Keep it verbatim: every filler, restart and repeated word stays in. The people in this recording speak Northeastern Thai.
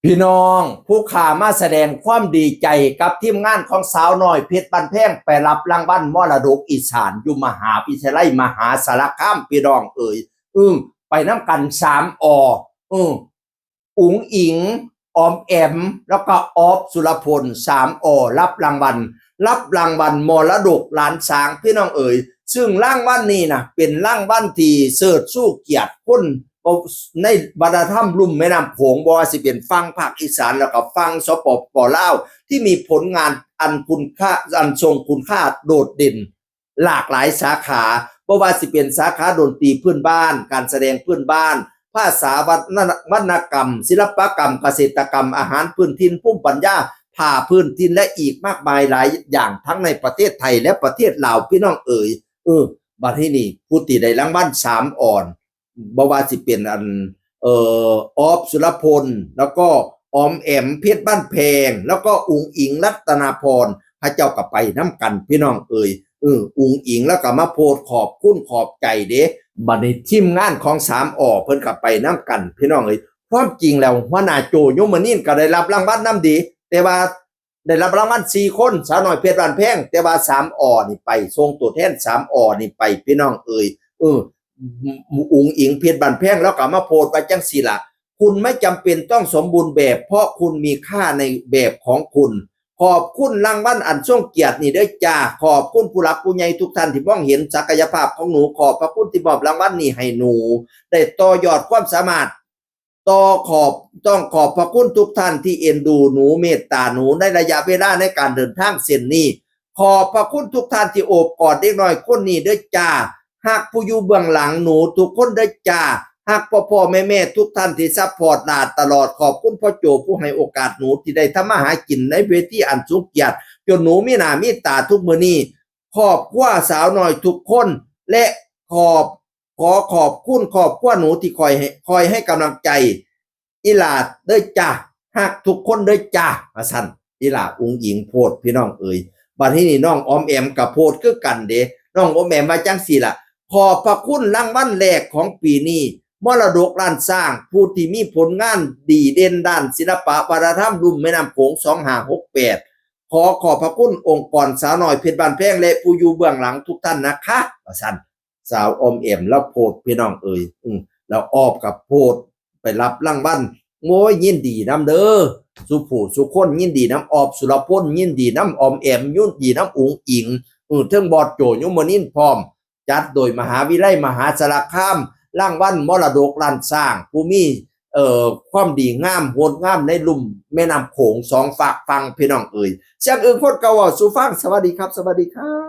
พี่น้องผู้ข้ามาแสดงความดีใจกับทีมงานของสาวน้อยเพชรบ้านแพง ไปรับรางวัลมรดกอีสานอยู่มหาวิทยาลัยมหาสารคาม พี่น้องเอ๋ย อืมไปน้ำกันสามอ อืมอุ๋งอิ๋ง ออมแอม แล้วก็ออฟสุรพล สามอ รับรางวัล รับรางวัลมรดกหลานสาง พี่น้องเอ๋ย ซึ่งรางวัลนี้นะเป็นรางวัลที่เชิดชูเกียรติคนในวัฒนธรรมลุ่มแม่น้ำโขง บ่ว่าสิเป็นฝั่งภาคอีสาน แล้วก็ฝั่ง สปป ลาว ที่มีผลงานอันคุณค่า อันทรงคุณค่าโดดเด่น หลากหลายสาขา บ่ว่าสิเป็นสาขาดนตรีพื้นบ้าน การแสดงพื้นบ้าน ภาษาวรรณวรรณกรรม ศิลปกรรม เกษตรกรรม อาหารพื้นถิ่น ภูมิปัญญา ผ้าพื้นถิ่น และอีกมากมายหลายอย่างทั้งในประเทศไทยและประเทศลาว พี่น้องเอ๋ย เออ บัดนี้นี่ผู้ที่ได้รางวัลสามอ บ่ว่าสิเป็นอัน เอ่อ ออฟสุรพล แล้วก็ออมแอมเพชรบ้านแพง แล้วก็อุ๋งอิ๋งรัตนาพร เขาเจ้าก็ไปน้ำกัน พี่น้องเอ๋ย เออ อุ๋งอิ๋งแล้วก็มาโพสต์ขอบคุณขอบใจเด้ บัดนี้ทีมงานของสามอ เพิ่นก็ไปน้ำกัน พี่น้องเอ๋ย ความจริงแล้วหัวหน้าโจยมนินทร์ก็ได้รับรางวัลนำเด้ แต่ว่าได้รับรางวัลสี่คน สาวน้อยเพชรบ้านแพง แต่ว่าสามอ นี่ไป ส่งตัวแทนสามอ นี่ไป พี่น้องเอ๋ย เออ อุ๋งอิ๋งเพชรบ้านแพง แล้วก็มาโพสต์ว่าจังซี่ล่ะ คุณไม่จำเป็นต้องสมบูรณ์แบบ เพราะคุณมีค่าในแบบของคุณ ขอบคุณรางวัลอันทรงเกียรตินี่เด้อจ้า ขอบคุณผู้หลักผู้ใหญ่ทุกท่านที่มองเห็นศักยภาพของหนู ขอบพระคุณที่มอบรางวัลนี้ให้หนู ได้ต่อยอดความสามารถ ต่อขอบ ต้องขอบพระคุณทุกท่านที่เอ็นดูหนู เมตตาหนูในระยะเวลาในการเดินทางเส้นนี้ ขอบพระคุณทุกท่านที่โอบกอดเด็กน้อยคนนี้เด้อจ้า ฮักผู้อยู่เบื้องหลังหนูทุกคนเด้อจ้า ฮักพ่อพ่อแม่แม่ทุกท่านที่ซัพพอร์ตหลานตลอด ขอบคุณพ่อโจผู้ให้โอกาสหนูที่ได้ทำมาหากินในเวทีอันสูงเกียรติ จนหนูมีหน้ามีตาทุกมื้อนี้ ขอบครัวสาวน้อยทุกคน และขอบ ขอขอบคุณครอบครัวหนูที่คอยให้ คอยให้กำลังใจ อีหล่าเด้อจ้า ฮักทุกคนเด้อจ้า ว่าซั่น อีหล่าอุ๋งอิ๋งโพสต์ พี่น้องเอ๋ย บัดนี้นี่น้องออมแอมก็โพสต์คือกันเด้ น้องออมแอมว่าจังซี่ล่ะ ขอบพระคุณรางวัลแรกของปีนี้ มรดกล้านช้าง ผู้ที่มีผลงานดีเด่นด้านศิลปะวัฒนธรรมลุ่มแม่น้ำโขง สองห้าหกแปด ขอขอบพระคุณองค์กรสาวน้อยเพชรบ้านแพง และผู้อยู่เบื้องหลังทุกท่านนะคะ ว่าซั่น สาวออมแอมลาวโพสต์ พี่น้องเอ๋ย อืม แล้วออฟก็โพสต์ ไปรับรางวัล โอ้ย ยินดีนำเด้อ สุผู้สุคน ยินดีนำออฟสุรพล ยินดีนำออมแอม ยินดีนำอุ๋งอิ๋ง เออ เทิงบอสโจยมนินทร์พร้อม จัดโดยมหาวิทยาลัยมหาสารคาม รางวัลมรดกล้านช้าง ผู้มี เอ่อ ความดีงามงดงามในลุ่มแม่น้ำโขงสองฟากฝั่ง พี่น้องเอ๋ย เสียงอึ่งโคตรเก่าเว้าสู่ฟัง สวัสดีครับ สวัสดีครับ